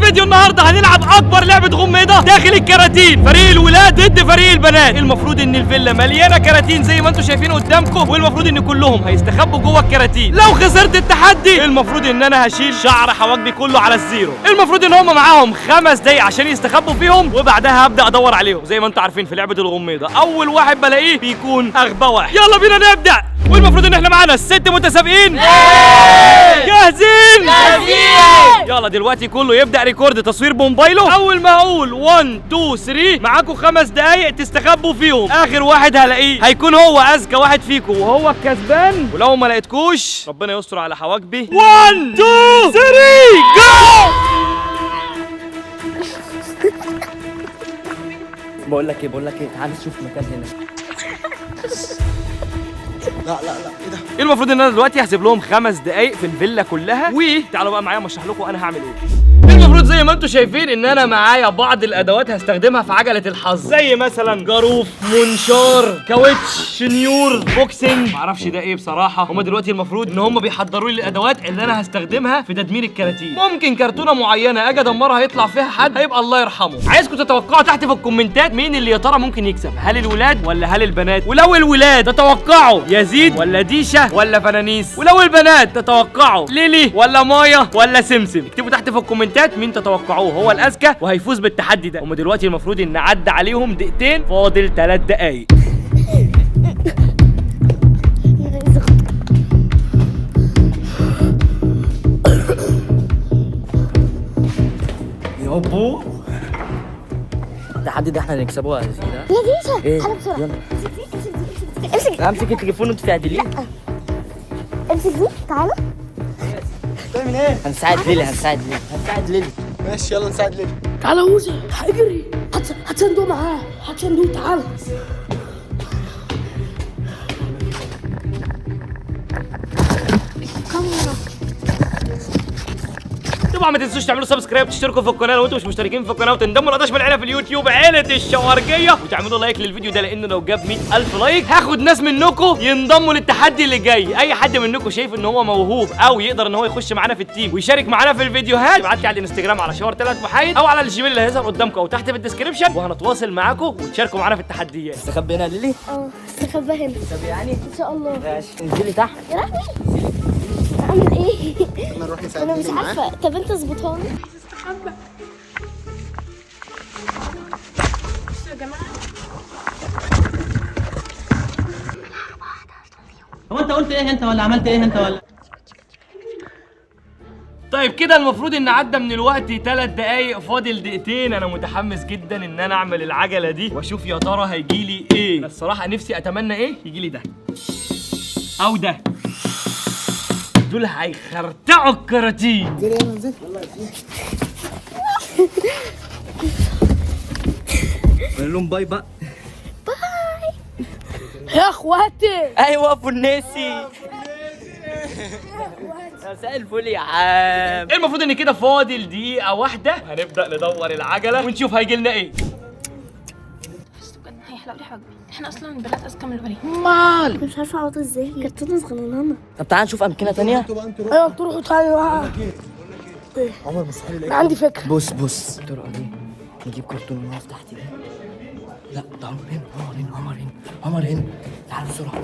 فيديو النهارده هنلعب اكبر لعبه غميضه داخل الكراتين، فريق الولاد ضد فريق البنات. المفروض ان الفيلا مليانة كراتين زي ما انتم شايفين قدامكم، والمفروض ان كلهم هيستخبوا جوه الكراتين. لو خسرت التحدي المفروض ان انا هشيل شعر حواجبي كله على ال zero. المفروض ان هم معاهم 5 دقايق عشان يستخبوا فيهم، وبعدها هبدا ادور عليهم. زي ما انتم عارفين في لعبه الغميضه اول واحد بلاقيه بيكون اغبى واحد. يلا بينا نبدا. والمفروض ان احنا معانا 6 متسابقين. جاهزين؟ جاهزين. يلا دلوقتي كله يبدا record تصوير بموبايله. اول ما اقول 1 2 3 معاكم 5 دقايق تستخبوا فيهم. اخر واحد هلاقيه هيكون هو اذكى واحد فيكم وهو الكسبان، ولو ما لقيتكوش ربنا يستر على حواجبي. 1 2 3 جو. بقول لك ايه، تعال نشوف مكان هنا. لا لا لا، ايه ده؟ المفروض ان انا دلوقتي هسيب لهم 5 دقايق في الفيلا كلها، وتعالوا بقى معايا اشرح لكم انا هعمل ايه. المفروض زي ما انتم شايفين ان انا معايا بعض الادوات هستخدمها في عجله الحظ، زي مثلا جاروف، منشار، كاوتش، شنيور، boxing، معرفش ده ايه بصراحة. هما دلوقتي المفروض ان هما بيحضروا لي الادوات اللي انا هستخدمها في تدمير الكراتين. ممكن كرتونة معينة اجي ادمرها يطلع فيها حد هيبقى الله يرحمه. عايزكم تتوقعوا تحت في الكومنتات مين اللي يا ترى ممكن يكسب، هل الولاد ولا هل البنات؟ ولو الولاد تتوقعوا يزيد ولا ديشه ولا فنانيس؟ ولو البنات تتوقعوا ليلي ولا مايا ولا سمسم؟ اكتبوا تحت في الكومنتات مين تتوقعوه هو الاذكى وهيفوز بالتحدي ده. هم دلوقتي المفروض ان عدى عليهم دقيقتين، فاضل 3 دقايق. يابو التحدي ده احنا هنكسبه يا زيد. يا ديشه تعالى بسرعة. يلا امسك دي، امسك دي، امسك دي، امسك. امسك التليفون وانت تعدليه. لا امسك دي، تعالى. تعمل ايه؟ هنساعد ليلي، هنساعد ليلي، هنساعد ليلي. ماشي يلا نساعد ليلي. تعالى وزي اجري، هات صندوق معاه، هات صندوق، تعالى. طبعا ما تنسوش تعملوا subscribe، تشتركوا في القناة لو انتم مش مشتركين في القناة، وتنضموا لقطاش بالعيلة في اليوتيوب عيله الشوارجيه، وتعملوا like للفيديو ده لانه لو جاب 100,000 like هاخد ناس منكم ينضموا للتحدي اللي جاي. اي حد منكم شايف ان هو موهوب او يقدر ان هو يخش معانا في ال team ويشارك معانا في الفيديوهات، ابعت لي على الانستجرام على شاور 3 وحيد او على ال Gmail اللي هيظهر قدامكم او تحت في ال description، وهنتواصل معاكم وتشاركوا معانا في التحديات. استخبي هنا يا ليلي؟ اه استخبى هنا. استخبي يعني؟ ان شاء الله. ماشي انزلي تحت. يا لهوي اعمل ايه؟ انا نروح نساعد انا مش ليلي معاه. عارفه. طب انت اظبطها لي. استخبى بصوا يا جماعة. هو انت قلت ايه انت ولا عملت ايه انت ولا؟ طيب كده المفروض ان عدى من الوقت 3 دقايق، فاضل دقيقتين. انا متحمس جدا ان انا اعمل العجلة دي واشوف يا ترى هيجيلي ايه. انا الصراحة نفسي اتمنى ايه يجيلي ده او ده، دول هيخرتعوا الكراتين. انزلي يلا انزلي. قول لهم bye بقى. bye يا اخواتي. ايوه فناسي. مساء الفل يا عم. المفروض ان كده فاضل دقيقة واحدة، هنبدا ندور العجلة ونشوف هيجي لنا ايه. هيحلق لي حواجبي، احنا اصلا البنات اذكى من الولاد. مش عارفه اقعد ازاي، كرتونة صغننه. طب تعال نشوف امكنه ثانية. انتوا بقى، انتوا روحوا. ايوه تروحوا تعالوا بقى. عمر مستحيل انا يلاقيك. عندي فكرة. بص بص الطرقه دي نجيب كرتون ونقف تحت دي. لا ده عمر هنا، عمر هنا، عمر هنا، عمر هنا، تعال بسرعة.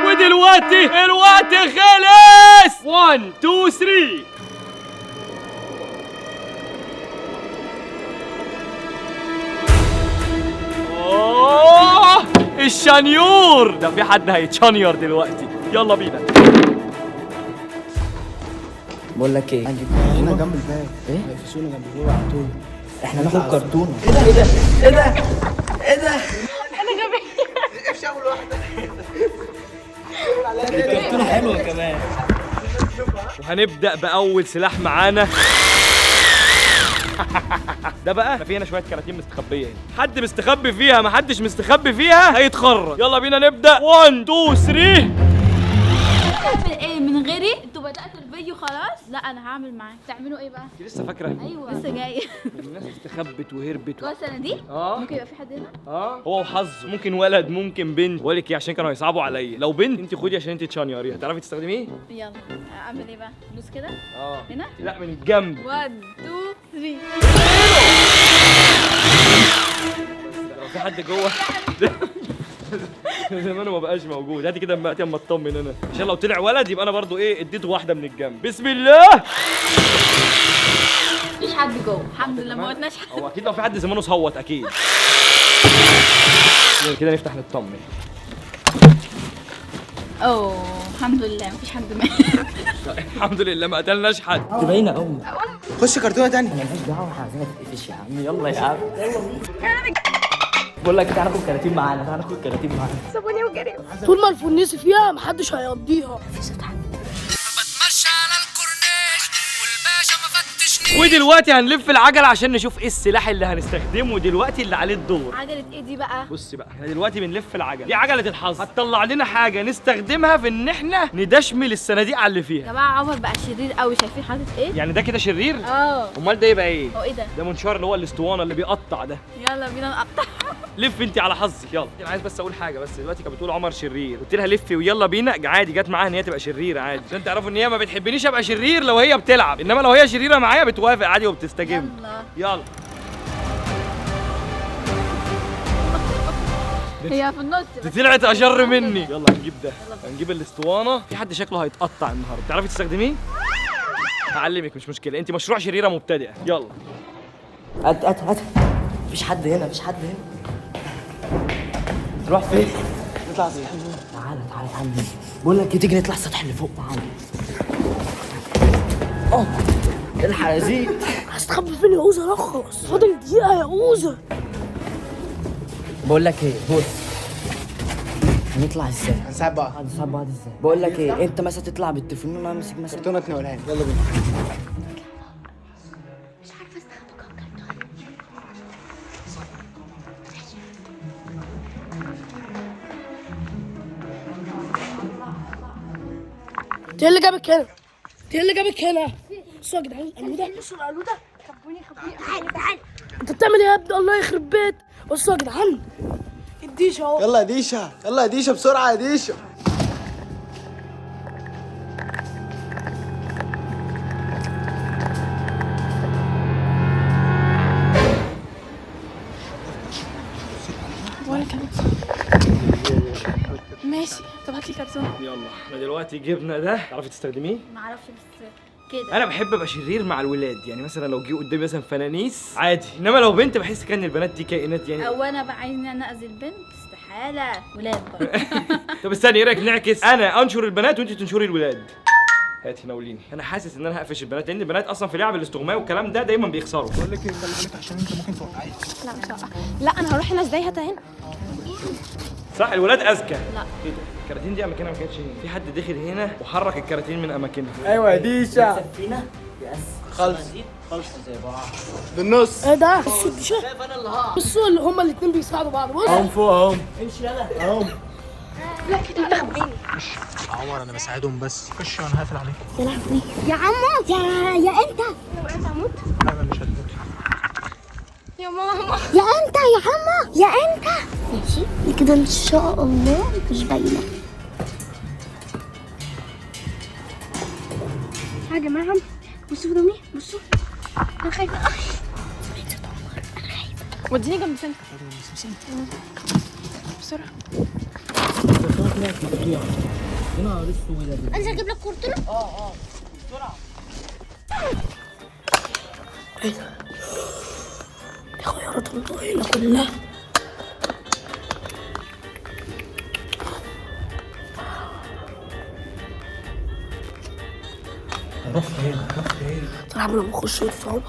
ودلوقتي الوقت خلص. 1 2 3. اوه الشنيور ده، في حد هيتشنير دلوقتي. يلا بينا. بقول لك ايه، هنجيب هنا جنب الباب. ايه؟ هيقفشونا جنب الباب على طول. احنا ناخد كرتونة. ايه ده ايه ده ايه ده ايه ده؟ انا غبية. امشي اول واحدة. الكرتونه حلوة كمان. وهنبدا باول سلاح معانا. ده بقى في هنا شوية كراتين مستخبيه هنا، حد مستخبي فيها ما حدش مستخبي فيها هيتخرج. يلا بينا نبدا. 1 2 3. تعمل ايه من غيري؟ انتوا بدأتوا الفيديو خلاص؟ لا انا هعمل معاك. تعملوا ايه بقى؟ انت لسه فاكره؟ ايوه لسه جاي. الناس استخبت وهربت. جوه الصناديق؟ ممكن يبقى في حد هنا؟ هو وحظه، ممكن ولد ممكن بنت. بقول لك ايه، عشان كانوا هيصعبوا عليا، لو بنت انت خدي عشان انت تشانيري، هتعرفي تستخدميه؟ يلا اعمل ايه بقى؟ دوس كده؟ هنا؟ هنا؟ لا من الجنب. 1 2 3. لو في حد جوه زمانه ما بقاش موجود. هاتي كده اما اطمن انا، عشان لو طلع ولد يبقى انا برضو ايه اديته واحدة من الجنب. بسم الله. مفيش حد جوه الحمد لله، ما موتناش حد. هو اكيد لو في حد زمانه صوت اكيد. كده نفتح نطمن. اوه الحمد لله مفيش حد مات. الحمد لله ما قتلناش حد. دي باينة قوي. خش كرتونة تانية. انا ماليش دعوه، احنا عايزينها تتقفش يا عم. يلا يا عم بقول لك تعالى ناخد كراتين معانا، تعالى ناخد كراتين معانا. سابوني وجريوا. طول ما الفرنيس فيها محدش هيقضيها. ودلوقتي هنلف العجلة عشان نشوف ايه السلاح اللي هنستخدمه دلوقتي اللي عليه الدور. عجله ايه دي بقى؟ بصي بقى، احنا دلوقتي بنلف العجلة دي، عجله الحظ، هتطلع لنا حاجة نستخدمها في ان احنا ندشمل الصناديق على اللي يا فيها. جماعة عمر بقى شرير قوي، شايفين حاطط ايه؟ يعني ده كده شرير؟ اه. امال ده يبقى ايه؟ هو ايه ده؟ ده منشار اللي هو الاسطوانة اللي بيقطع ده. يلا بينا نقطع. لف انت على حظك يلا. انا عايز بس اقول حاجة، بس دلوقتي كانت بتقول عمر شرير، قلت لها لفي ويلا بينا عادي، جت معاها ان هي تبقى شريرة عادي، عشان تعرفوا ان هي ما بتحبنيش ابقى شرير لو هي بتلعب، انما لو هي شريرة معايا بتوافق عادي وبتستجم. يلا يلا. هي في النص دي طلعت اشر مني. يلا هنجيب ده، هنجيب الاسطوانة. في حد شكله هيتقطع النهارده، تعرفي تستخدميه؟ هعلمك مش مشكلة، انت مشروع شريرة مبتدئة. يلا هات هات هات. مفيش حد هنا، مفيش حد هنا. تروح فين؟ نطلع السطح. تعالى تعالى تعالى، بقول لك تيجي نطلع السطح اللي فوق. تعالى. اه الحق يا زيد. هستخبى فين يا اوزه؟ رخص، فاضل دقيقة يا اوزه. بقول لك ايه، بص هنطلع ازاي؟ هنساعد بعض. هنساعد بعض ازاي؟ بقول لك ايه، انت مثلا تطلع بالتليفون وانا امسك مثلا كرتونة تناولها لي. يلا بينا. مش عارفه استخبى جوه الكرتونه. انت ايه اللي جابك هنا؟ انت ايه اللي جابك هنا؟ بصوا يا جدعان القلوده، بصوا القلوده. خبوني خبوني. تعالى تعالى. انت بتعمل ايه يا ابني؟ الله يخرب بيت. بصوا يا جدعان الديش اهو. يلا يا ديشه، يلا يا ديشه بسرعة يا ديشه. ولا كمان. ماشي، طب هات لي كرتون. يلا احنا دلوقتي جبنا ده، تعرفي تستخدميه؟ ما اعرفش بس كده. انا بحب ابقى شرير مع الولاد، يعني مثلا لو جه قدامي مثلا فنانيس عادي، انما لو بنت بحس كان البنات دي كائنات يعني. او انا بقى عايزني انا اذي البنت؟ استحالة، ولاد برضه. طب استني، ايه رايك نعكس؟ انا انشر البنات وانت تنشري الولاد. هاتي ناوليني. انا حاسس ان انا هقفش البنات، لان البنات اصلا في لعب الاستغمايه والكلام ده دايما بيخسروا. بقول لك ايه، خلي بالك عشان انت ممكن توقعي. لا مش هوقع. لا انا هروح هنا ازاي؟ هاتها هنا. صح الولاد اذكى. لا. ايه ده؟ الكراتين دي اماكنها ما كانتش هنا، في حد دخل هنا وحرك الكراتين من اماكنها. ايوه يا ديشه. سفينة يس. خلص خلص زي بعض بالنص. ايه ده؟ بصوا الديشه، بصوا اللي هما الاثنين بيساعدوا بعض. بص اهم فوق اهم. امشي يلا. اهم. لا انت عمر انا بساعدهم بس. خش وانا هقفل عليكم. يا لهوي يا عمو، يا انت. لو وقعت هموت. لا مش هتموت. يا ماما. يا انت يا عمو، يا انت. ماشي كده ان شاء الله مش باينة. يا جماعة بصوا في دمي، بصوا انا خايفة. انا خايفة. وديني جنب سنك بسرعة. انزل اجيب لك كرتونة. ايه ده؟ دي خيارات الطويلة كلها. هنروح فين؟ هنروح فين؟ طلع لما نخش اوضة عمر.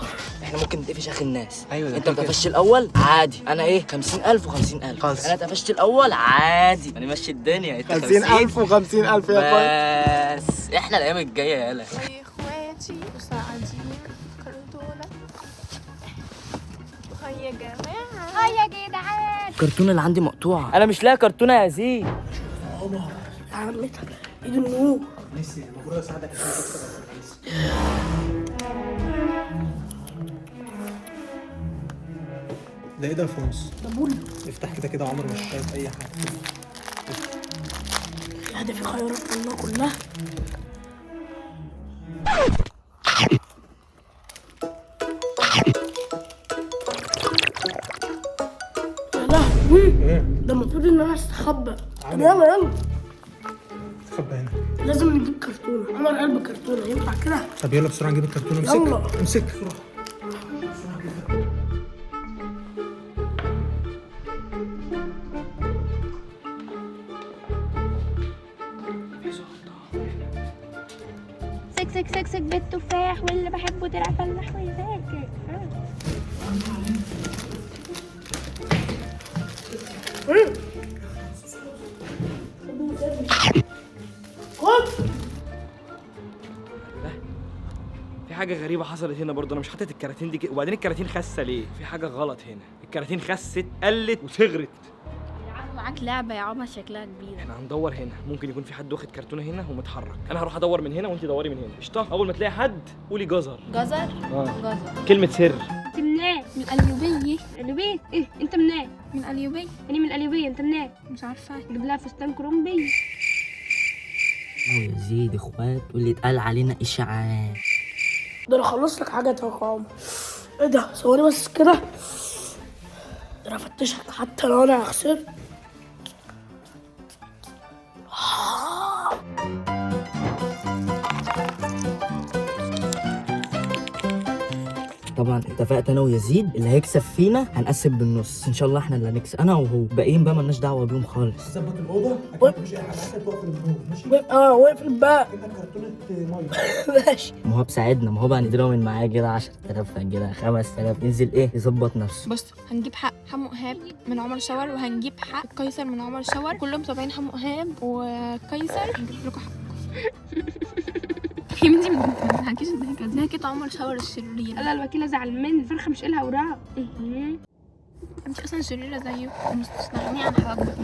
احنا ممكن نتقفش اخر الناس. ايوه ده انت ما كده. اتقفشت الاول عادي، انا ايه 50000 و50000. خلص. انا اتقفشت الاول عادي، انا ماشي الدنيا. انت 50000 و50000 يا اخويا. بس احنا الايام الجاية يالا. يا اخواتي مساعدين كرتونة. هيا يا جماعة، هيا يا جدعان. الكرتونه اللي عندي مقطوعة، انا مش لاقي كرتونة يا زيد. يا عمتها ايد النور. نسي المفروض اساعدك عشان تكسب الفلوس. ده ايه ده يا فونس؟ ده بول. افتح كده كده عمر مش شايف اي حاجة. يا ده في خيارات الله كلها. لهوي. ايه؟ ده المفروض ان انا استخبى. طب يلا يلا. استخبى هنا. لازم نجيب كرتونة، عمر قلب كرتونة، ينفع كده؟ طب يلا بسرعة نجيب الكرتونه. امسك يلا. امسك بسرعة. سك سك سك سك بالتفاح واللي بحبه طلع فلاح ويذاكر. في حاجة غريبة حصلت هنا برضه، انا مش حاطط الكراتين دي كده، وبعدين الكراتين خاسه ليه؟ في حاجة غلط هنا، الكراتين خست قلت وصغرت. معاك لعبه يا عمر شكلها كبيرة. احنا هندور هنا، ممكن يكون في حد واخد كرتونة هنا ومتحرك. انا هروح ادور من هنا وانت دوري من هنا. قشطه؟ اول ما تلاقي حد قولي جزر. جزر؟ جزر. كلمة سر. انت منين؟ من القليوبيه. القليوبيه؟ ايه انت منين؟ من القليوبيه. انا من القليوبيه، انت منين؟ مش عارفه. جيب لها فستان كرومبي. ويزيد اخوات واللي اتقال علينا اشاعات. ده انا اخلص لك حاجة يا عمر. ايه ده؟ ثواني بس كده. ده انا افتشك حتى لو انا خسرت. طبعا اتفقت انا ويزيد اللي هيكسب فينا هنقسم بالنص، ان شاء الله احنا اللي هنكسب انا وهو، باقيين بقى مالناش دعوه بيهم خالص. ظبط الاوضة اكيد مفيش اي حاجة، حتى توقف النور ماشي؟ وقف الباب. كأنك كرتونة مية. ماشي. ما هو بساعدنا، ما هو بقى نديله من معاه كده 10000 كده 5000 ينزل ايه يظبط نفسه. بص هنجيب حق حمو ايهاب من عمر شاور، وهنجيب حق قيصر من عمر شاور، كلهم طابعين حمو ايهاب وقيصر. هنجيب لكم حقكم. يا بنتي ما تضحكيش الضحكة دي، ضحكه عمر شاور الشرير. لا الوكيل ازعل مني، الفرخه مش إلها اوراق. انت اصلا شريرة زيه ومستغنيه عن حواجبك،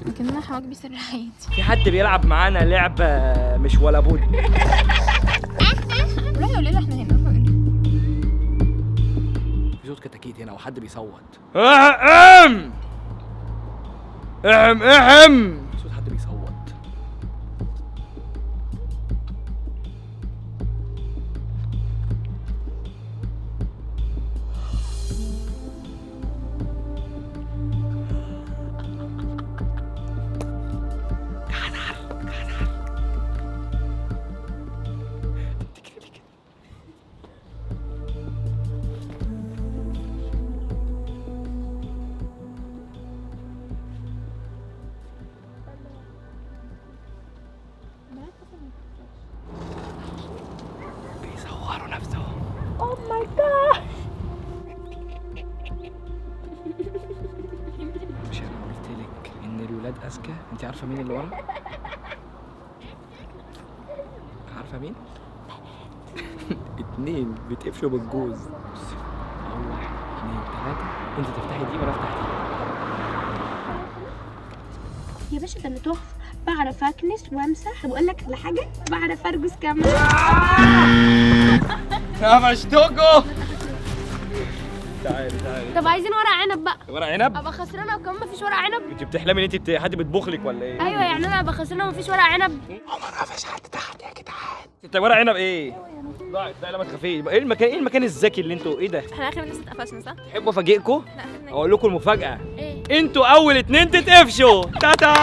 لكن انا حواجبي سر حياتي. في حد بيلعب معانا لعبه مش ولا بد. روحي قولي له احنا هنا. روحي قولي. في صوت كتاكيت هنا وحد بيصوت. احم احم احم، صوت حد بيصوت. بيصوروا نفسهم. oh my God. مش انا قلت لك ان الولاد اذكى؟ انت عارفه مين اللي ورا؟ عارفه مين؟ اتنين بيتقفشوا بالجوز. بصي، اول واحد اتنين تلاتة، انت تفتحي دي وانا افتح دي. يا باشا ده انا تحفة، بعرف اكنس وامسح. طب اقول لك على حاجة، بعرف ارجس كمان. قفشتكوا. تعالي تعالي. طب عايزين ورق عنب بقى. ورق عنب؟ ابقى خسرانة وكمان مفيش ورق عنب؟ انت بتحلمي ان انت حد بيطبخ لك ولا ايه؟ ايوه يعني انا ابقى خسرانة ومفيش ورق عنب. عمر قفش حد تحت يا جدعان. انت ورق عنب ايه؟ لا لا ما تخافيش. ايه المكان، ايه المكان الذكي اللي انتوا ايه ده؟ احنا اخر ناس اتقفشنا صح؟ تحبوا افاجئكم؟ لا اخر اقول لكم المفاجاة. ايه؟ انتوا اول اتنين تتقفشوا. تاتا.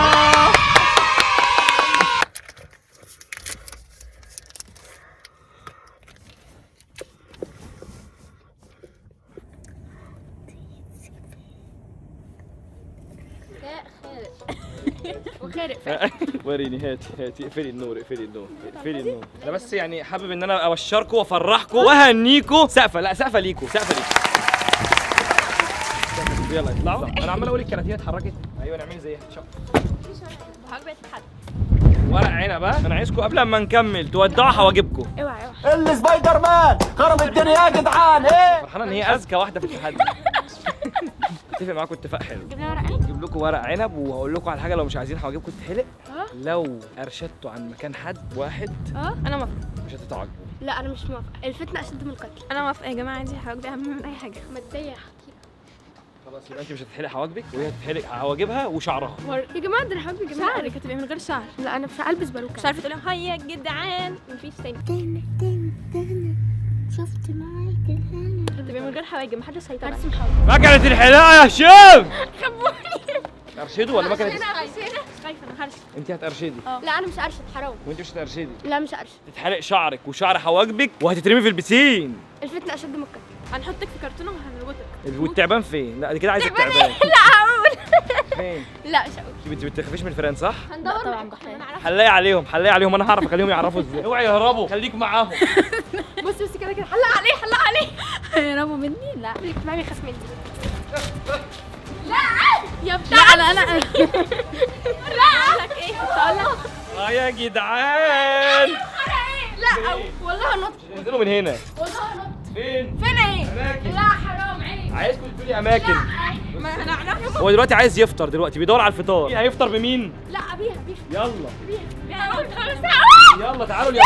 وخارق. وريني، هاتي هاتي، اقفلي النور اقفلي النور اقفلي النور. انا بس يعني حابب ان انا ابشركم وافرحكم واهنيكم. سقفه، لا سقفه ليكم، سقفه ليكم. يلا اطلعوا. انا عمال اقول الكراتين اتحركت. ايوه نعمل زيها. حواجبي اتحرك. ورق عنب. انا عايزكم قبل ما نكمل تودعوا حواجبكم. اوعى اوعى. اللي سبايدر مان خرب الدنيا يا جدعان. ايه فرحانة ان هي اذكى واحدة في التحدي. اتفق معاكم اتفاق حلو. جبنا ورق عنب. اجيب لكم ورق عنب وهقول لكم على حاجة، لو مش عايزين حواجبكم تتحلق، لو ارشدتوا عن مكان حد واحد انا موافقة. مش هتتعاقبوا. لا انا مش موافقة، الفتنة اشد من القتل. انا موافقة يا جماعة، عندي حواجبي اهم من اي حاجة. مادية. خلاص يبقى انت مش هتتحلق حواجبك، وهي هتتحلق حواجبها وشعرها. يا جماعة ده انا حواجبي جميلة. شعرك هتبقي من غير شعر. لا انا مش هلبس باروكه. مش عارفه تقولي هاي يا جدعان، مفيش تاني. تاني تاني تاني شفت معاك الهنا. هتبقي من من غير حواجب، محدش هيتابع. هرسم حواجب. مكنه الحلاقة يا هشام. خبوني. ارشدوا ولا مكنه؟ خايفة انا هرشد. انت هترشدي؟ لا انا مش ارشد، حرام. وانت مش هترشدي؟ لا مش ارشد. تتحرق شعرك وشعر حواجبك وهتترمي في البسين. الفتنة اشد من القتل. هنحطك في كرتونة وهنربطك. والتعبان فين؟ لا دي كده عايزه التعبان. لا هقول. فين؟ لا مش هقول. انت ما بتخافيش من الفيران صح؟ هندور طبعا. هنلاقي عليهم، هنلاقي عليهم، انا هعرف اخليهم يعرفوا ازاي. اوعي يهربوا، خليك معاهم. بص بص كده كده، حلق عليه حلق عليه. هيهربوا مني؟ لا اللي معايا بيخاف مني. لا يا بتاع. لا انا لا لك ايه؟ كنت اقول لك اه يا جدعان. لا والله هنط. انزلوا من هنا. والله هنط. فين؟ فين ايه؟ اماكن. لا حرام عيب. عايزكم تقولي اماكن. ما هنعرفه. هو دلوقتي عايز يفطر، دلوقتي بيدور على الفطار. مين هيفطر بمين؟ لا بيها بيها. يلا بيها. يلا تعالوا يلا.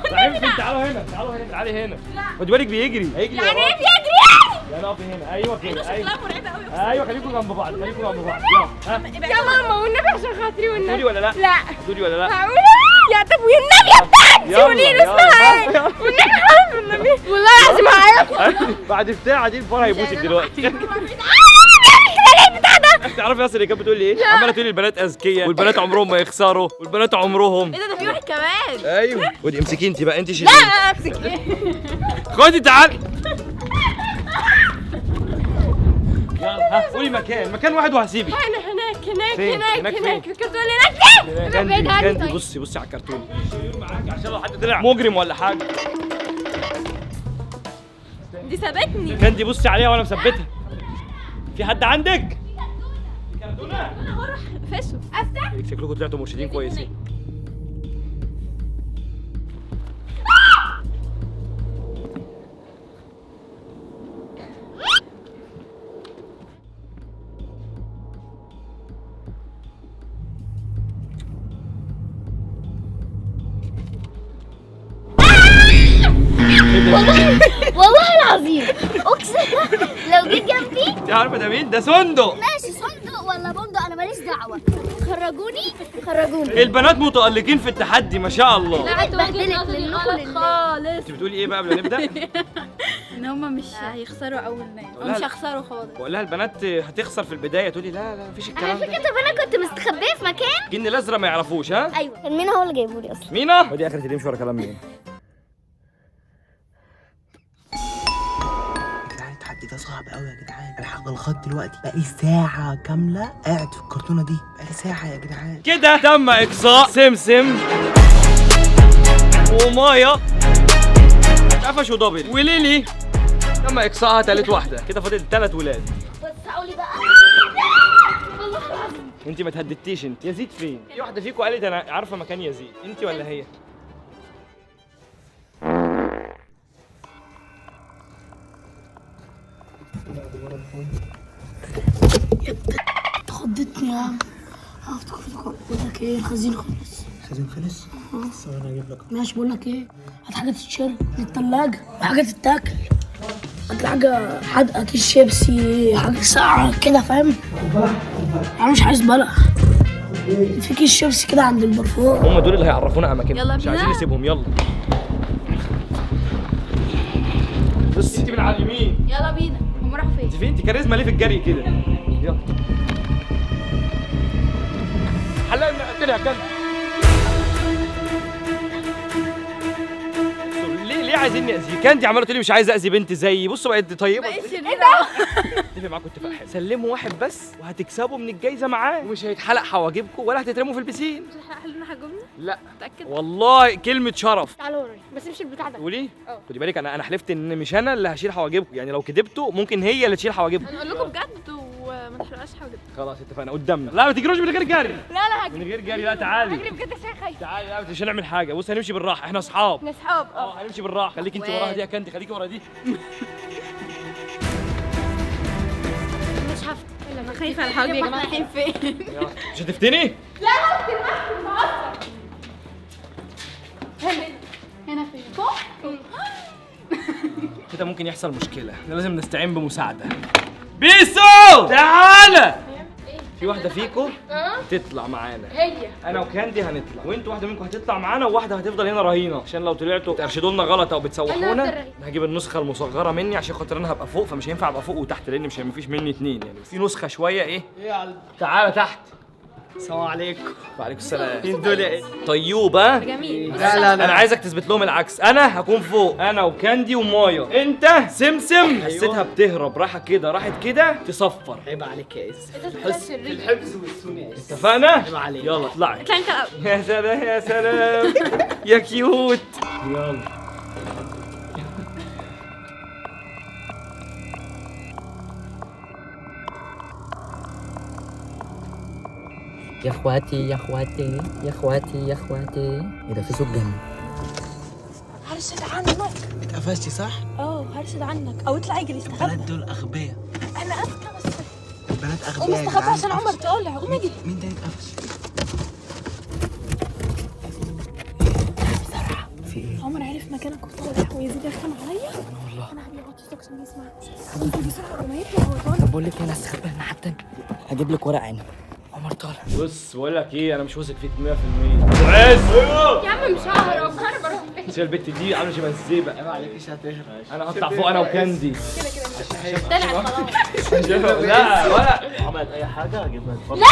تعالوا فين؟ تعالوا هنا، تعالوا هنا، تعالي هنا. خدي بالك بيجري، هيجري. يعني ايه بيجري؟ يلا اقفي هنا. ايوه كده. ايوه شكلها مرعبة قوي. ايوه خليكم جنب بعض، خليكم جنب بعض. يلا ها. يا ماما والنبي عشان خاطري والنبي. تقولي ولا لا؟ لا. تقولي ولا لا؟ هقول. يا طب والنبي يا بتاعتي قولي له اسمها ايه؟ والنبي حرام والنبي والله العظيم هعيط. بعد بتاعه دي الفار هيبوسك دلوقتي. تعرفي اصلا اللي كانت بتقول لي ايه؟ عماله تقول لي البنات اذكياء والبنات عمرهم ما يخسروا والبنات عمرهم. ايه ده؟ ده في واحد كمان. ايوه خدي امسكي انت بقى، انت شيلي. لا امسك ايه؟ خدي تعالي. يلا ها قولي مكان، مكان واحد وهسيبك. هنا هناك هناك هناك هناك الكرتون هناك. كاندي كاندي بصي بصي على الكرتون. معاك عشان لو حد طلع مجرم ولا حاجة. دي سابتني. كاندي بصي عليها وانا مثبتها. في حد عندك؟ كرتونة؟ انا هروح فشو افتح. شكلكم طلعتوا مرشدين كويسين. والله العظيم اقسم لو جيت جنبي. انت عارفه ده مين؟ ده صندوق. ماشي صندوق ولا بندق انا ماليش دعوه. خرجوني خرجوني. البنات متألقين في التحدي ما شاء الله. لا اتبهدلت منكم خالص. انت بتقولي ايه بقى قبل ما نبدا؟ ان هم مش هيخسروا اول ناس، مش هيخسروا خالص. بقول لها البنات هتخسر في البداية، تقولي لا لا مفيش الكلام ده. على فكرة طب انا كنت مستخبيه في مكان. الجن الازرق ما يعرفوش. ها؟ ايوه كان مينا هو اللي جايبهولي اصلا. مينا؟ ودي اخرة اللي يمشي ورا كلام مينا. التحدي ده صعب قوي يا جدعان. الحق الخط دلوقتي بقالي ساعة كاملة قاعد في الكرتونة دي، بقالي ساعة يا جدعان. كده تم إقصاء سمسم ومايا قفشوا دبل، وليلي تم إقصائها تالت واحدة. كده فاضل 3 ولاد. بس قولي بقى والله العظيم انت ما تهددتيش. انت يزيد فين؟ في واحدة فيكم قالت أنا عارفة مكان يزيد، انت ولا هي؟ خضتني يا عم. افتكر بقول لك ايه، الخزين خلص. الخزين خلص؟ ثواني اجيب لك. ماشي بقول لك ايه، هات حاجة تتشرب للثلاجه وحاجه تتاكل. هات حاجة حادقه، كيس شيبسي، حاجة ساقعه كده فاهم؟ انا مش عايز بلح. في كيس شيبسي كده عند البرفان. هم دول اللي هيعرفونا اماكننا. يلا مش عايزين نسيبهم. يلا بص انت من على اليمين. يلا بينا. هم راحوا فين؟ انت فين؟ انت كاريزما ليه في الجري كده؟ يلا حلاقي من قتلها يا كلب. ليه عايزين نأذيه؟ كاندي عماله تقول لي مش عايزه اذي بنت زيي. بصوا بقت طيبة. بقت شريرة. اتفق معاكم اتفاق حلو، سلموا واحد بس وهتكسبوا من الجايزة معاه، ومش هيتحلق حواجبكم ولا هتترموا في البسين. مش هيحلق لنا حاجبنا؟ لا متأكد؟ والله كلمة شرف. تعالوا ورايا بس امشي البتاع ده. قولي. اه خدي بالك انا حلفت ان مش انا اللي هشيل حواجبكم، يعني لو كدبتوا ممكن هي اللي تشيل حواجبكم. هنقول لكم بجد وما تحرقوش حواجبكم. خلاص اتفقنا قدامنا. لا ما تجروش من غير جري. لا لا هجري من غير جري. لا تعالي. هجري بجد عشان خايفة. تعالي. لا مش هنعمل حاجة. بص هنمشي بالراحة، احنا اصحاب. احنا اصحاب. اه هنمشي بالراحة. خليك انت وراها دي يا كاندي، خليكي ورا دي. مش هفتح. انا خايفة على حواجبي يا جماعة. رايحين فين؟ مش هتفتني؟ لا هفتن هفتن بهزر. هنا هنا فين؟ فوق؟ كده ممكن يحصل مشكلة، احنا لازم نستعين بمساعدة. بيسو تعالى. في واحدة فيكم تطلع معانا. هي انا وكاندي هنطلع، وانتوا واحدة منكم هتطلع معانا وواحدة هتفضل هنا رهينة، عشان لو طلعتوا ترشدوا لنا غلط او بتسوحونا. هجيب النسخة المصغرة مني عشان خاطر انا هبقى فوق، فمش هينفع ابقى فوق وتحت لان مش مفيش مني اتنين يعني. في نسخه شوية ايه؟ ايه يا قلبي؟ تعالى تحت. السلام عليكم. وعليكم السلام. مين دول يا طيوبه؟ جميل. لا لا لا انا عايزك تثبت لهم العكس. انا هكون فوق، انا وكاندي ومايا. انت سمسم حسيتها بتهرب، راحة كده راحت كده تصفر. عيب عليك يا اس. الحفظ والسون يا اس. اتفقنا؟ عيب عليك. يلا اطلعي. اطلع انت الاول. يا سلام يا سلام يا cute. يلا يا اخواتي يا اخواتي يا اخواتي يا اخواتي. ايه ده؟ في صوت جنبي. هرشد عنك. اتقفشتي صح؟ اه هرشد عنك او اطلع اجري استخبى. البنات دول اغبياء. انا اذكى بس البنات اغبياء. قوم استخبى عشان عمر طالع. قوم اجري. مين ده اتقفش؟ بسرعة. في ايه؟ عمر عرف مكانك وطالع ويزيد يرخم عليا. والله انا هبيع صوتك عشان ما يسمعش. قوم بسرعة قبل ما يطلع هو طالع. طب بقول لك انا استخبى هنا حتى هجيب لك ورق عنب. عمر طالع. بص بقول لك ايه، انا مش واثق فيك 100%. ابو عز. يا عم مش ههرب، ههرب اروح فين؟ شايف البت دي عامله شبه الزيبق. عيب عليك مش هتهرب. انا هطلع فوق انا وكاندي كده كده طلعت خلاص. لا ولا عملت اي حاجة هجيبها. اتفضل. لا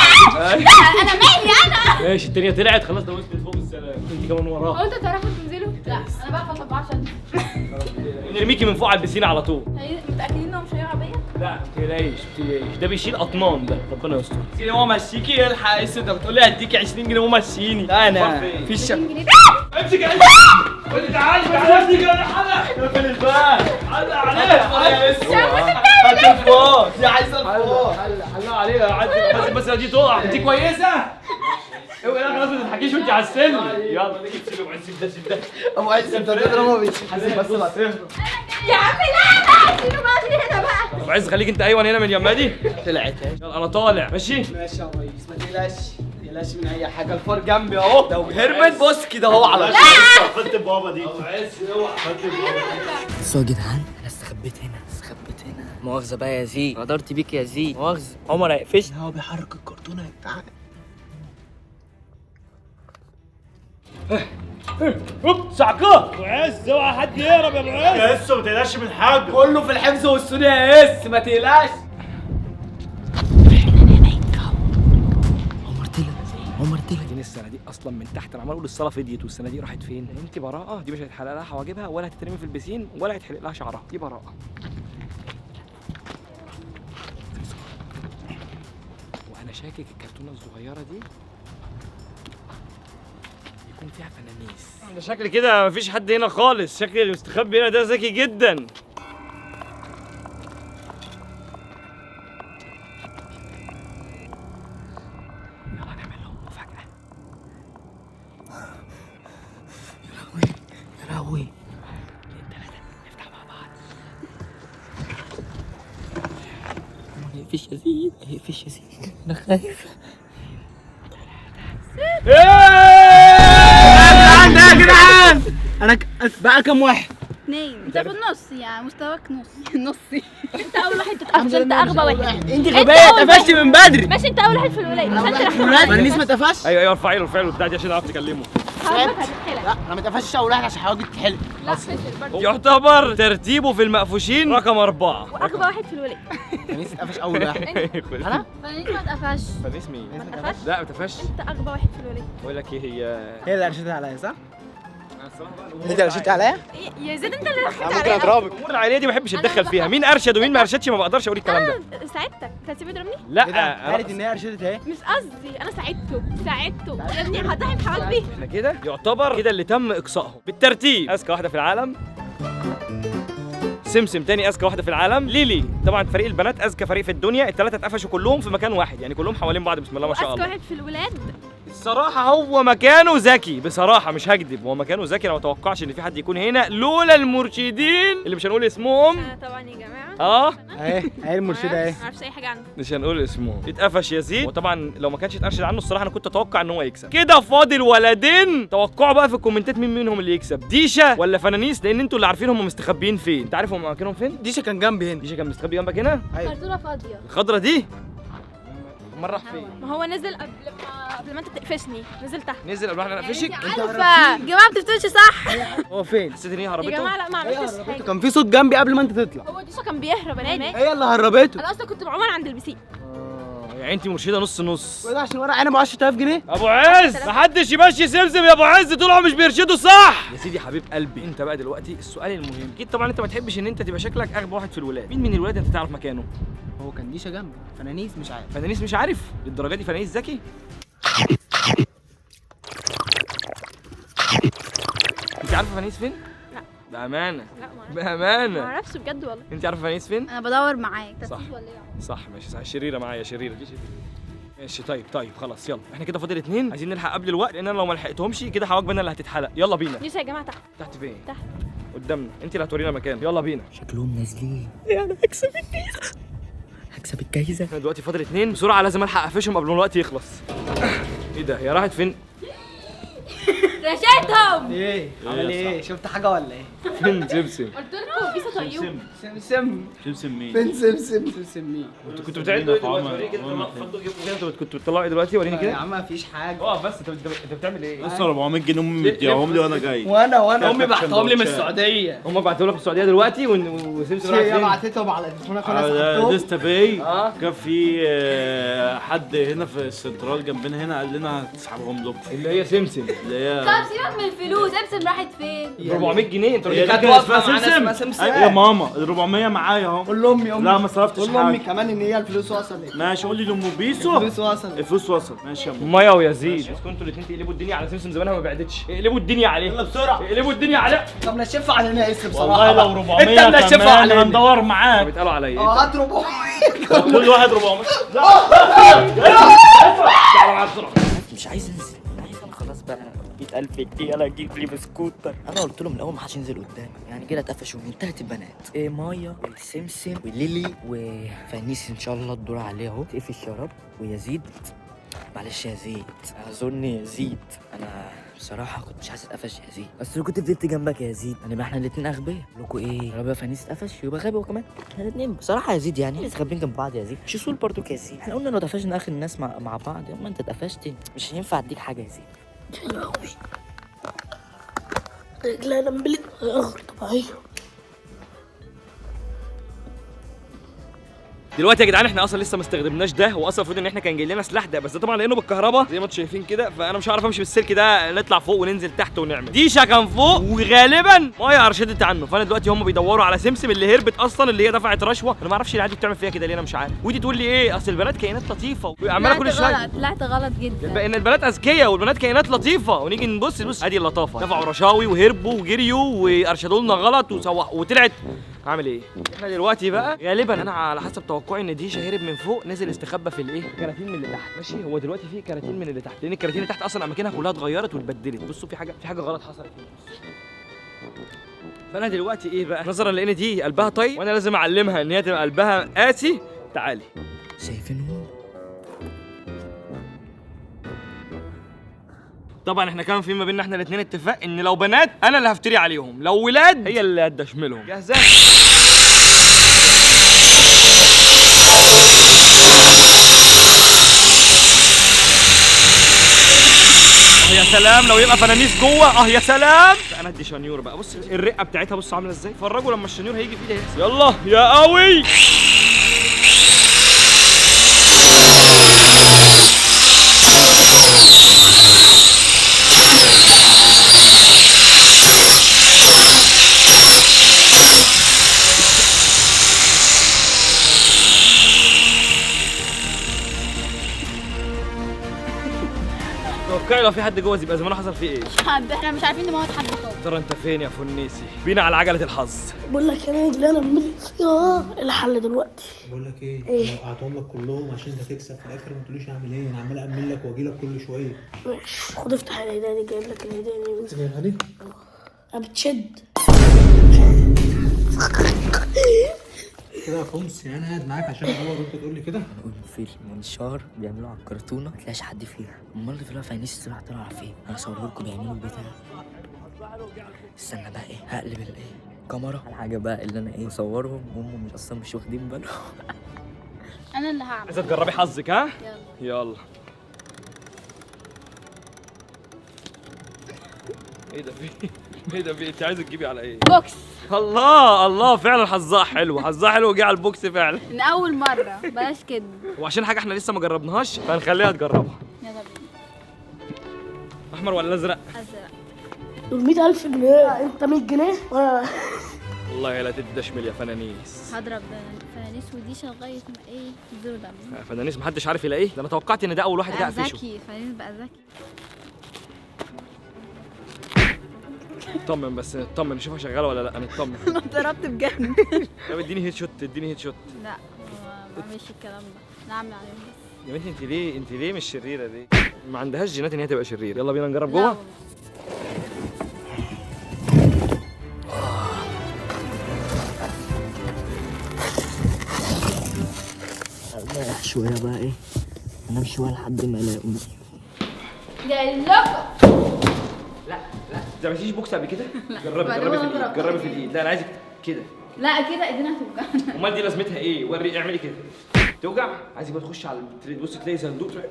لا انا مالي انا. ماشي التانية طلعت خلاص، ده وصلت فوق بالسلام. انت كمان وراها. هو انتوا تعرفوا تنزلوا؟ لا انا بعرف اطلع عشان نرميكي من فوق على البسين على طول. متاكدين انه مش هيقع بيا؟ لا ما تقلقيش ما تقلقيش، ده بيشيل اطنان ده، ربنا يستر. سيدي هو مشيكي الحق يا انت بتقول لي هديكي 20 جنيه ومشيني. انا في الشك. امسك يا قول لي تعالي تعالي امسك يا حلا. اقفل الباب. حلا عليك يا اس. هات الفار دي عايزه الفار. حلا حلا عليها عدي بس دي تقع. انت كويسة؟ اوعي لا خلاص ما تضحكيش وانت على السلم. يلا سيب ابو عز ده سيب ده. ابو عز انت بتضرب بس بس هتهرب. يا عم لا لا سيبه بقى هنا بقى. ابو عز خليك انت ايوه هنا من اليمه دي. طلعت اهي. يلا انا طالع. ماشي ماشي يا ريس ما تقلقش ما تقلقش من اي حاجة. الفار جنبي اهو، لو هربت بص كده اهو على طول. قفلت بابا دي. ابو عز اوعى. بصوا يا جدعان انا استخبيت هنا استخبيت هنا. مؤاخذة بقى يا زي، غدرت بيك يا زي. مؤاخذة. عمر هيقفشني. هو بيحرك الكرتونه يا اوب صعقه. ابو عز اوعى حد يهرب يا ابو عز. يا اس ما تقلقش من حاجة، كله في الحفظ والسنة يا اس ما تقلقش. عمر طلع عمر طلع. دي الصناديق اصلا من تحت، انا عمال اقول الصاله فضيت والصناديق راحت فين؟ انت براءه دي مش هيتحلق لها حواجبها ولا هتترمي في البسين ولا هيتحلق لها شعرها، دي براءه. وانا شاكك الكرتونه الصغيرة دي يكون فيها فنانيس. ده شكل كده مفيش حد هنا خالص، شكل اللي مستخبي هنا ده ذكي جدا. يلا نعمل لهم مفاجأة. يا لهوي يا لهوي. 2 3 نفتح مع بعض. ما يقفش يا زيد ما يقفش يا زيد، انا خايف. يا جدعان انا بقى كام واحد؟ 2. انت في النص يعني مستواك نص نصي. انت اول واحد تتقفش، انت اغبى واحد. انت غبية اتقفشتي من بدري. ماشي انت اول واحد في الولاية مش انت ما انا لسه ما اتقفش. ايوه ايوه ارفعي له ارفعي له البتاع دي عشان اعرف تكلمه. لا انا ما اتقفشتش اول واحد عشان حواجبي تتحلق. لا خسر برضه. يعتبر ترتيبه في المقفوشين رقم 4. واغبى واحد في الولاية. فانيس اتقفش اول واحد. انا؟ فانيس ما اتقفش. فانيس مين؟ ما اتقفش؟ لا ما اتقفش. انت اغبى واحد في الولاية. بقول لك ايه، هي اللي قرشتها عليا صح؟ انت اللي قرشتي عليا؟ يا زيد انت اللي رخيت عليا. ممكن اضربك. الامور العائلية دي ما بحبش اتدخل فيها، مين ارشد ومين ما ارشدش ما بقدرش اقول الكلام ده. انا ساعدتك، انت هتسيبني يضربني؟ لا قالت ان هي ارشدت اهي. مش قصدي، انا ساعدته ساعدته يا ابني، هضحي بحواجبي. احنا كده يعتبر كده اللي تم اقصائهم بالترتيب. اذكى واحدة في العالم سمسم، تاني اذكى واحدة في العالم ليلي. طبعا فريق البنات اذكى فريق في الدنيا، الثلاثة اتقفشوا كلهم في مكان واحد، يعني كلهم حوالين بعض بسم الله ما شاء الله. اذكى واحد في الولاد الصراحة هو مكانه ذكي بصراحة، مش هكدب هو مكانه ذكي. انا ما اتوقعش ان في حد يكون هنا لولا المرشدين اللي مش هنقول اسمهم. طبعا يا جماعة. اهي اهي المرشده اهي. ما اعرفش اي حاجة عنه. مش هنقول اسمهم. اتقفش يزيد، وطبعا لو ما كانش اتقفش عنه الصراحة انا كنت اتوقع ان هو يكسب. كده فاضل ولدين، توقعوا بقى في الكومنتات مين منهم اللي يكسب، ديشا ولا فنانيس، لان انتوا اللي عارفين هم مستخبيين فين. انت عارف هم مكانهم فين؟ ديشا كان جنبي هنا. ديشا كان مستخبي جنبك هنا؟ ايوه. كرتونة فاضية الخضرة دي. امال راح فين؟ ما هو نزل قبل ما انت تقفشني، نزل تحت. نزل قبل ما احنا نقفشك؟ انت عارفه يا جماعة ما بتفتش صح؟ هو فين؟ حسيت ان هي هربته؟ يا جماعة لا ما عملتش حاجة، كان في صوت جنبي قبل ما انت تطلع. هو ديشا كان بيهرب. انا مالي؟ هي اللي هربته. انا اصلا كنت مع عمر عند البسيط. يعني انت مرشده نص نص. وده عشان ورق عنب 10000 جنيه. ابو عز محدش يمشي سمسم يا ابو عز، طلعوا مش بيرشدوا صح. يا سيدي حبيب قلبي، انت بقى دلوقتي السؤال المهم، اكيد طبعا انت ما تحبش ان انت تبقى شكلك اغبى واحد في الولاد، مين من الولاد انت تعرف مكانه؟ هو كان ديشا جنبي، فنانيس مش عارف. فنانيس مش عارف؟ للدرجة دي فنانيس ذكي؟ انت عارفه فنانيس فين؟ لا. بامانه؟ لا ما بامانه ما اعرفش بجد والله. انت عارفه فنانيس فين؟ انا بدور معاك. صح صح ماشي صح، شريرة معايا، شريرة دي شريرة. ماشي طيب طيب خلاص يلا، احنا كده فاضل 2، عايزين نلحق قبل الوقت، لان انا لو ما لحقتهمش كده حواجبنا اللي هتتحلق. يلا بينا. ديشا يا جماعة تحت. تحت فين؟ تحت قدامنا، انت اللي هتورينا مكان. يلا بينا. شكلهم نازلين. انا هكسب الجايزة، هكسب الجايزة. احنا دلوقتي فاضل 2، بسرعة لازم الحق اقفشهم قبل ما الوقت يخلص. ايه ده؟ هي راحت فين؟ رشيتهم. ايه؟ عمل ايه؟ شفت حاجة ولا ايه؟ فين سمسم؟ قلت لكم بيسا طيوب. سمسم. سمسم مين؟ فين سمسم؟ سمسم مين؟ انتوا كنتوا بتعدوا ايه دلوقتي؟ وريني كده، اتفضلوا. كنتوا بتطلعوا ايه دلوقتي؟ وريني كده يا عم مفيش حاجة. اقف بس، انت بتعمل ايه؟ لسه 400 جنيه امي مديهم لي وانا جاي. وانا امي بعتهم لي من السعودية. هم بعتوا لك من السعودية دلوقتي وسمسم راحت فين؟ هي بعتتهم على تليفونك وانا سحبتهم. لسه باي كان في حد هنا في السنترال جنبنا هنا قال لنا هتسحبهم لكم، اللي هي سمسم. اللي هي طب سيبك من الفلوس، سمسم راحت فين؟ 400 جنيه. انت كانت واقفة معانا سمسم. يا ماما ال 400 معايا اهو. قول لامي. امي لا ما صرفتش حاجة. قول لامي كمان ان هي الفلوس وصلت. ماشي قول لي لام بيسو الفلوس وصلت. الفلوس وصلت. ماشي يا ماما. مايا ويزيد بس كنتوا الاثنين تقلبوا الدنيا على سمسم، زمانها ما بعدتش. اقلبوا الدنيا عليه يلا بسرعة، اقلبوا الدنيا عليه. طب نشفها علينا يا اسم بصراحة. والله لو 400 انت منشفها علينا هندور معاك. بيتقالوا عليا. هات 400 كل واحد 400. لا تعالوا معايا بسرعة. مش عايز انزل، خلاص بقى 100000 جنيه انا اجيب لي بسكوتر. انا قلت لهم من الاول ما حدش ينزل قدامي، يعني كده اتقفشوا من 3 بنات، إيه مايا وسمسم وليلي وفانيس. ان شاء الله الدور عليه اهو. تقفش يا رب. ويزيد معلش يا زيد، اعذرني يا زيد، انا بصراحة كنت مش عايز اتقفش يا زيد، بس لو كنت فضلت جنبك يا زيد هنبقى احنا الاثنين اغبياء. لكم ايه يا رب يا فانيس اتقفش يبقى غبي هو كمان. احنا الاثنين بصراحة يا زيد يعني مستخبيين جنب بعض يا زيد، مش اصول برضو يا زيد. احنا قلنا لو اتقفشنا اخر الناس مع بعض، اما انت اتقفشت مش هينفع اديك حاجة يا زيد. يا لهوي رجلي نملت غير طبيعية. دلوقتي يا جدعان احنا اصلا لسه ما استخدمناش ده، واصلا المفروض ان احنا كان جاي لنا سلاح ده، بس ده طبعا لانه بالكهرباء زي ما انتم شايفين كده، فانا مش هعرف امشي بالسلك ده، نطلع فوق وننزل تحت ونعمل. ديشا كان فوق وغالبا مايا ارشدت عنه، فانا دلوقتي هم بيدوروا على سمسم اللي هربت اصلا، اللي هي دفعت رشوة. انا ما اعرفش العيال دي بتعمل فيها كده ليه، انا مش عارف. ودي تقول لي ايه اصل البنات كائنات لطيفة وعماله كل شوية. طلعت غلط جدا. ان البنات اذكياء والبنات كائنات لطيفة، ونيجي نبص بص ادي اللطافه، دفعوا رشاوي وهربوا وجريوا وارشدوا لنا غلط وسوحوا وطلعت. هعمل ايه؟ احنا دلوقتي بقى غالبا انا على حسب توقعي ان ديشا هرب من فوق، نزل استخبى في الايه؟ كراتين من اللي تحت. ماشي، هو دلوقتي في كراتين من اللي تحت، لان الكراتين اللي تحت اصلا اماكنها كلها اتغيرت واتبدلت. بصوا في حاجة، في حاجة غلط حصلت هنا. فانا دلوقتي ايه بقى؟ نظرا لان دي قلبها طيب وانا لازم اعلمها ان هي تبقى قلبها قاسي. تعالي. شايفينهم؟ طبعا احنا كان في ما بيننا احنا الاثنين اتفاق ان لو بنات انا اللي هفتري عليهم، لو ولاد هي اللي هتدشملهم. جاهزة؟ يا سلام لو يبقى فنانيس جوه، يا سلام. انا ادي شنيور بقى، بص الرقة بتاعتها، بص عامله ازاي. اتفرجوا لما الشنيور هيجي في ايدي هيحصل. يلا يا قوي. توقعي لو في حد جوه يبقى زمان حصل فيه ايه؟ حد، احنا مش عارفين نموت حد خالص. ترى انت فين يا فنيسي؟ بينا على عجله الحظ. بقول لك انا رجلي نملت. الحل دلوقتي. بقول لك ايه؟ وقعتهم لك كلهم عشان انت تكسب في الاخر، ما تقوليش اعمل ايه، انا عمال امن لك واجي لك كل شوية. ماشي، خد افتح الهدية دي، جايب لك الهدية دي. انت جايبها لي؟ اه بتشد كده يا خمس، يعني انا قاعد معاك عشان ادور وانت تقول لي كده. في المنشار بيعملوه على الكرتونه ما تلاقيش حد فيها. امال اللي في فانيس راح طلع فين؟ انا هصوره لكم بيعملوا البتاع. استنى بقى ايه، هقلب الايه الكاميرا على حاجة بقى اللي انا ايه مصورهم وهم مش اصلا مش واخدين بالهم. انا اللي هعمل. عايزه تجربي حظك ها؟ يلا يلا. ايه ده في ايه ده في؟ انت عايزه تجيبي على ايه؟ بوكس. الله الله، فعلا حظها حلو، حظها حلو وجه على البوكس فعلا. من اول مرة، بلاش كده. وعشان حاجة احنا لسه ما جربناهاش فهنخليها تجربها. يلا بينا. احمر ولا ازرق؟ ازرق. دول 100000 جنيه، انت 100 جنيه وانا والله لا تدشمل يا فنانيس. هضرب فنانيس وديشه لغاية ما ايه ينزلوا دم. فنانيس محدش عارف يلاقيه، ده انا توقعت ان ده اول واحد ده قفشه. ذكي فنانيس بقى ذكي. اطمن بس، اطمن، شوفها شغالة ولا لا. نطمن. انا اتضربت بجد. طب اديني headshot، اديني headshot. لا ما بعملش الكلام ده، انا اعمل عليهم بس. يا بنتي انت ليه، انت ليه مش شريرة ليه؟ ما عندهاش جينات ان هي تبقى شريرة. يلا بينا نجرب جوه. اريح شوية بقى، ايه انام شوية لحد ما الاقوني. جاي لكم. لا لا، انت ما عملتيش بوكس قبل كده؟ جربي جربي في الايد، جربي في الايد. لا انا عايزك كده. لا كده ايدينا هتوجعنا. امال دي لازمتها ايه؟ وري، اعملي كده. توجع؟ عايزك بقى تخش على تبص تلاقي صندوق تروح،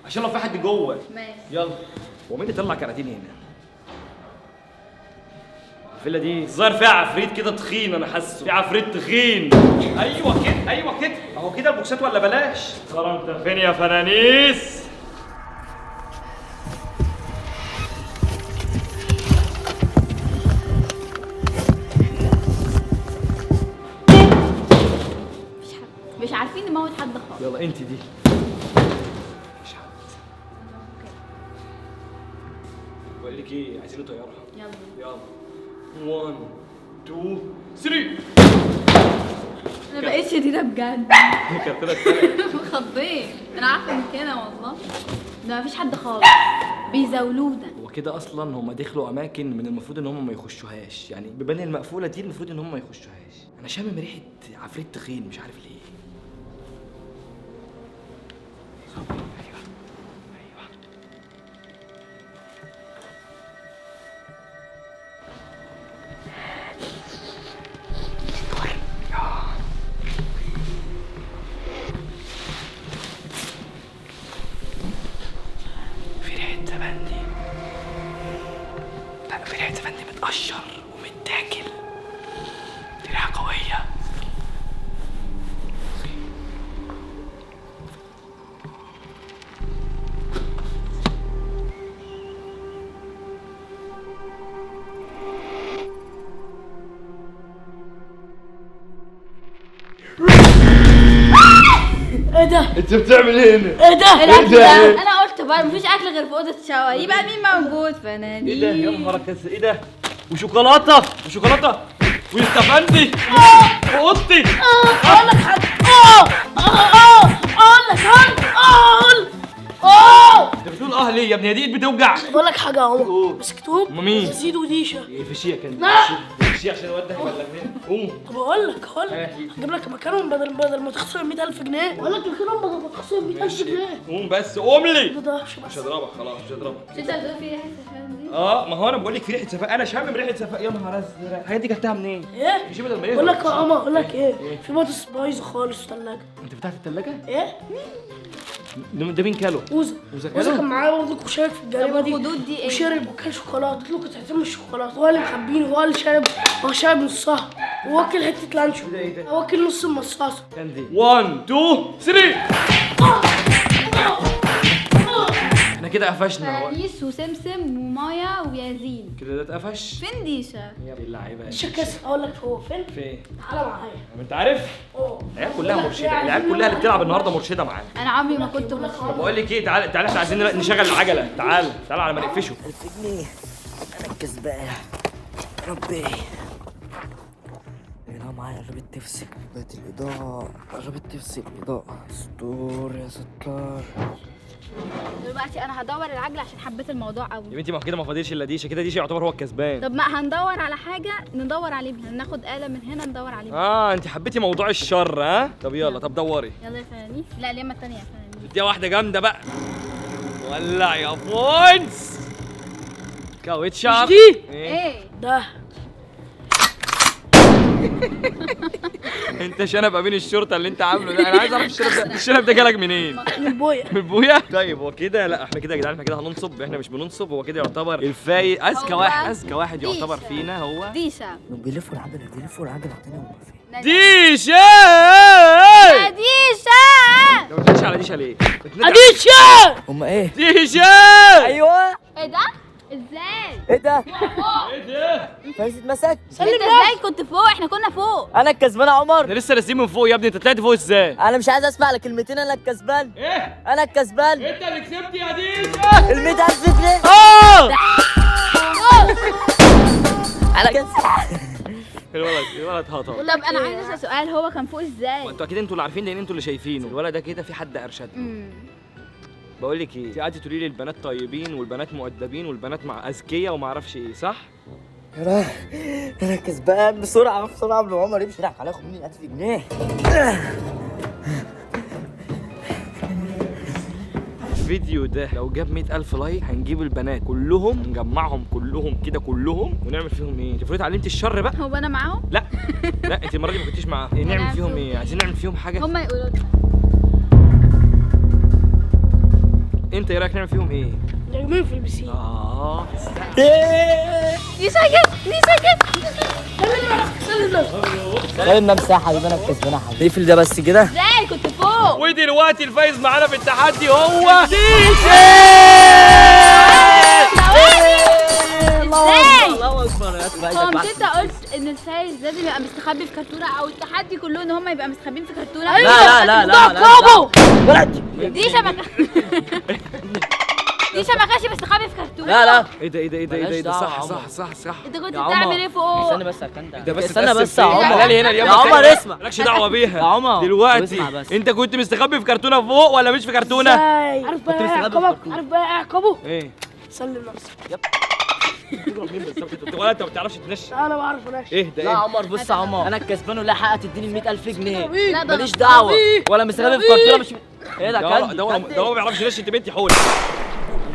عشان لو في حد جوه. ماشي يلا. هو مين اللي طلع كراتين هنا؟ الفيلا دي الظاهر فيها عفريت كده تخين، انا حاسه في عفريت تخين. ايوه كده، ايوه كده، اهو كده البوكسات ولا بلاش. ترى انت فين يا فنانيس؟ مفيش حد، مش عارفين نموت حد خالص. يلا انت دي. مفيش حد. بقول لك ايه، عايزين نطيرها. يلا يلا. 1 2 3. انا بقيت شريرة بجد. كانت مخضيه، انا عارفه من كده والله. ده مفيش حد خالص، بيزاولونا. هو كده اصلا هم دخلوا اماكن من المفروض ان هم ما يخشوهاش، يعني بيبان المقفولة دي المفروض ان هم ما يخشوهاش. انا شامم ريحه عفريت تخين مش عارف ليه. ايوه ايوه. في ريحة زبادي. لا في ريحة زبادي متقشر ومتاكل، دي ريحة قوية. ايه ده؟ انت بتعمل ايه هنا؟ ايه ده؟ الاكل ده انا قلت بقى مفيش اكل غير في اوضة الشوا، يبقى مين موجود؟ فنانين. ايه ده يا نهار كده؟ ايه ده؟ وشوكولاته وشوكولاته ويستفندي واوضتي. اقول لك حاجة، اقول لك حاجة، انت بتقول اه ليه يا ابني؟ دي ايد بتوجع. بقول لك حاجة يا عمر، مسكتهم مين؟ زيد وديشه. ايه فشيه كان؟ لا فشيه عشان الواد ده هيبلغني. قوم. طب اقول لك، هجيب لك مكانهم بدل ما تخسر 100000 جنيه. بقول لك مكانهم بدل ما تخسر 100000 جنيه. قوم بس، قوم لي. ما تضربش بس. مش هضربك خلاص، مش هضربك. مش انت بتقول في ريحه سفان دي؟ اه ما هو انا بقول لك في ريحه سفان، انا شامم ريحه سفان. يا نهار ازرق، الحاجات دي جبتها منين؟ ايه؟ مش بدل ما بقول لك يا عمر، بقول لك ايه؟ في بطاطس بايظة خالص في الثلاجة. انت فتحت الثلاجة؟ ايه؟ ده مين كله؟ اوزا. اوزا كان معايا برضه وشارك في الجريمة دي. الخدود دي ايه؟ وشرب وكان شوكولاتة، قلت له كنت هتعمل الشوكولاتة، هو اللي مخبيني، هو اللي شارب، هو شارب نصها، وواكل حتة لانشو، واكل نص المصاصه. كان دي 1 2 3. احنا كده قفشنا. فانيس وسمسم ومايا ويازين كده ده اتقفش. فين ديشا؟ يا اللعيبة ديشا كاس. اقول لك هو فين؟ فين؟ تعالى معايا. انت عارف؟ العيال كلها مرشده، العيال كلها اللي بتلعب النهارده مرشده معانا. انا عمري ما كنت مرشده. طب بقول لك ايه، تعالى تعالى، احنا عايزين نشغل العجلة. تعالى تعالى على ما نقفشه. 1000 جنيه انا الكسبان. ربي الاضاءة معايا قربت تفصل، بقت الاضاءة قربت تفصل. الاضاءة ستور يا ستار. دلوقتي انا هدور العجلة عشان حبيت الموضوع قوي. يا بنتي ما هو كده ما فاضلش الا ديشه، كده ديشه يعتبر هو الكسبان. طب ما هندور على حاجة ندور عليه بيها، ناخد آلة من هنا ندور عليه بيها. اه انت حبيتي موضوع الشر ها؟ طب يلا، طب دوري. يلا يا فنانيس. لا اليمه الثانية يا فنانيس. اديها واحدة جامدة بقى. ولع يا فونس. كاوتشر. دي ايه ده؟ انت شنب امين الشرطة اللي انت عامله ده، انا عايز اعرف الشنب ده، الشنب ده جالك منين؟ من بويا. من بويا؟ طيب هو كده، لا احنا كده يا جدعان، احنا كده هننصب، احنا مش بننصب، هو كده يعتبر الفايز، اذكى واحد، اذكى واحد يعتبر فينا هو ديشا. بيلفوا العجلة، بيلفوا العجلة تاني وهم فين؟ ديشا يا ديشا. ما بتناديش على ديشا ليه؟ ديشا. هم ايه؟ ديشا. ايوه. ايه ده؟ ازاي؟ ايه ده؟ ايه ده؟ فايز اتمسك؟ انت ازاي كنت فوق؟ احنا كنا فوق. انا الكسبان يا عمر. احنا لسه نازلين من فوق يا ابني، انت طلعت فوق ازاي؟ انا مش عايز اسمع لا كلمتين، انا الكسبان. ايه؟ انا الكسبان. انت اللي كسبت يا ديشا. ال 100,000 جنيه. انا كسبان. الولد هطل. طب انا عايزه اسال سؤال، هو كان فوق ازاي؟ انتوا اكيد انتوا اللي عارفين لان انتوا اللي شايفينه. الولد ده كده في حد ارشده. بقول لك ايه، انت قعدتي تقولي لي البنات طيبين والبنات مؤدبين والبنات مع اذكياء وما اعرفش ايه، صح؟ يا انا كسبان. بسرعة بسرعة قبل ما عمر يمشي يضحك عليا، خد مني 1000 جنيه. الفيديو ده لو جاب 100,000 like هنجيب البنات كلهم، نجمعهم كلهم كده كلهم ونعمل فيهم ايه؟ انت المفروض اتعلمتي الشر بقى. هو انا معاهم؟ لا لا، انت المرة دي ما كنتيش معاهم. نعمل فيهم ايه؟ عايزين نعمل فيهم حاجة هم يقولوا لنا. انت ايه رايك نعمل فيهم ايه؟ نرميهم في البسين. ديشا جت، ديشا جت. سلم نفسك. سلم نفسك يا حبيبي، انا الكسبان يا حبيبي. اقفل ده بس كده. ازاي كنت فوق؟ ودلوقتي الفايز معانا في التحدي هو ديشا. ازاي؟ الله اكبر يا هو مش انت قلت ان الفايز لازم يبقى مستخبي في كرتونة، او التحدي كله ان هم يبقى مستخبيين في كرتونة؟ لا لا لا لا لا، ديشا ما ديشا ما كانش مستخبي في كرتونة. لا لا. ايه ده ايه ده ايه ده ايه ده؟ صح صح صح صح. انت كنت بتعمل ايه فوق؟ استنى بس يا كندا، ده بس استنى بس يا عمر. تعالى لي هنا يا عمر اسمع، مالكش دعوه بيها يا عمر دلوقتي. انت كنت مستخبي في كرتونة فوق ولا مش في كرتونة؟ عارف بقى ايه عقابك؟ عارف بقى ايه عقابه؟ ايه؟ سلم نفسك. تضرب مين بالظبط؟ ولا انت ما بتعرفش تنش؟ انا بعرف انش. ايه ده؟ لا يا عمر بص يا عمر، انا الكسبان ولا حق تديني 100,000 جنيه. ماليش ده دعوه، ولا مستخبي في كرتونة. مش ايه ده؟ ده هو ما بيعرفش ينش. انت بنتي حول.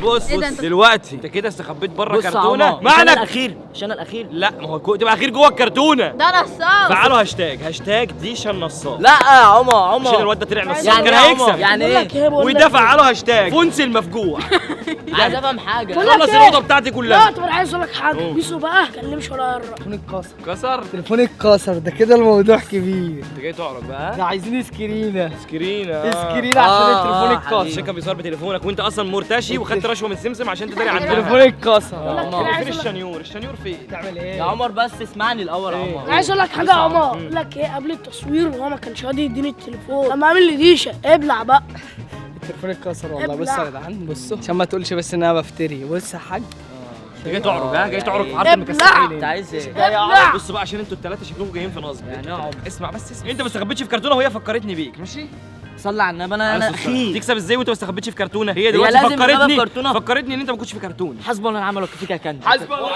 بص دلوقتي انت كده استخبيت بره كرتونة. معنى الاخير، مش انا الاخير. لا ما هو تبقى اخير جوه الكرتونه. ده نصاب. فعلوا هاشتاج، هاشتاج ديشا النصاب. لا يا عمر، عمر عشان الواد ده طلع نصاب يعني كان هيكسب. يعني ايه؟ وده فعلوا هاشتاج فونس المفجوع. عايز افهم حاجة. خلص الاوضة بتاعتي كلها. لا طب انا عايز اقول لك حاجة، بيسو بقى كلمش ولا يقرب. تليفوني اتكسر. كسر؟ تليفوني اتكسر، ده كده الموضوع كبير. انت جاي تعرف بقى؟ ده عايزين سكرينه. سكرينه سكرينه عشان التليفون اتكسر. عشان كان بيصور بتليفونك وانت اصلا مرتشي وخدت رشوة من سمسم عشان تداري عنها. تليفوني اتكسر. فين الشنيور؟ الشنيور فين؟ تعمل ايه؟ يا عمر بس اسمعني الاول يا عمر. انا عايز اقول لك حاجة يا عمر، اقول لك ايه، قبل التصوير وهو ما كانش راضي يديني التليفون، لما عامل لي ديشه ابلع بقى. التليفون اتكسر والله. بص يا جدعان، بصوا عشان ما تقولش بس ان انا بفتري. بص يا حاج، انت جاي تعرج؟ ها جاي تعرج في حارة المكسرين. انت عايز ايه؟ بص بقى عشان انتوا الثلاثة شكلكم جايين في نصب. يعني اسمع بس اسمع، انت ما استخبيتش في كرتونة وهي فكرتني بيك. ماشي؟ صلي على النبي. انا اخير تكسب ازاي وانت ما استخبيتش في كرتونة؟ هي دلوقتي فكرتني ان انت ما كنتش في كرتونة. حسب الله ونعم الوكيل فيك يا كندي. حسب الله.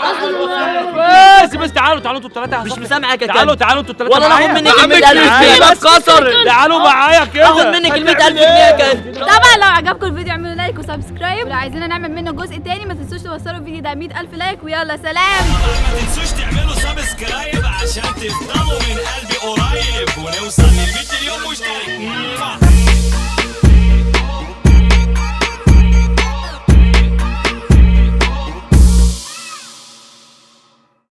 بس بس تعالوا تعالوا انتوا الثلاثة. مش مسامعك يا كندي. تعالوا تعالوا انتوا الثلاثة. ولا انا اخد منك ال 100,000 جنيه. اتكسر. تعالوا معايا كده. اخد منك ال 100,000 جنيه يا كندي. طبعا لو عجبكم الفيديو اعملوا like و subscribe، ولو عايزين نعمل منه جزء تاني ما تنسوش توصلوا الفيديو ده 100,000 like. ويلا سلام. ما تنسوش تعملوا subscribe عشان تفضلوا من قلبي قريب ونوصل لل 100 مليون مشترك.